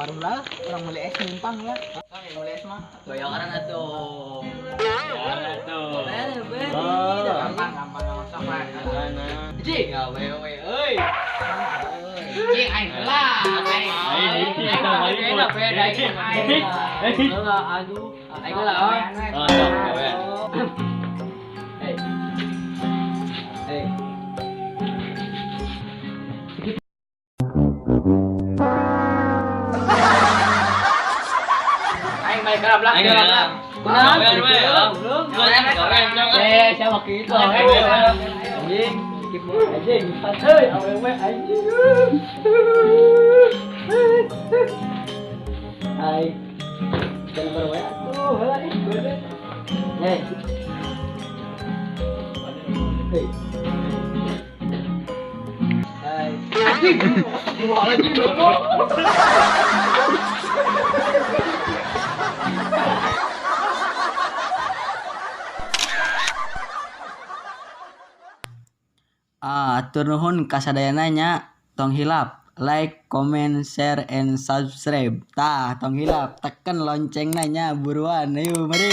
Warung lah, urang meuli es numpang lah. Oke, meuli es mah. Bayaran atuh. Bayaran atuh. Bayar, bayar. Oh. Gampang, gampang sok lah. Anjing, awewe euy. Anjing aing heula. Aing. Aing hiji, Aing tong mah ribut. beda, beda, aing mah. Hiji, hiji. Heula, aduh. Aing heula, oh. Oh, sok, gawean. Hey. Hey. Aing balik ke belakang. Aing heula. Kunaon? Gawean we, oh. Belum. Gawean, gawean, sok. Eh, siapa kitu? Anjing, skip mulu anjing. Heuy, awewe anjing. Hai. Jangan baru we atuh, heula ih, bener. Hey. Hey. Hai. Anjing. Anjing goblok. Atur nuhun kasadayana nya, tong hilap like, comment, share, and subscribe. Tah, tong hilap teken loncengna nya buruan. Ayo mari.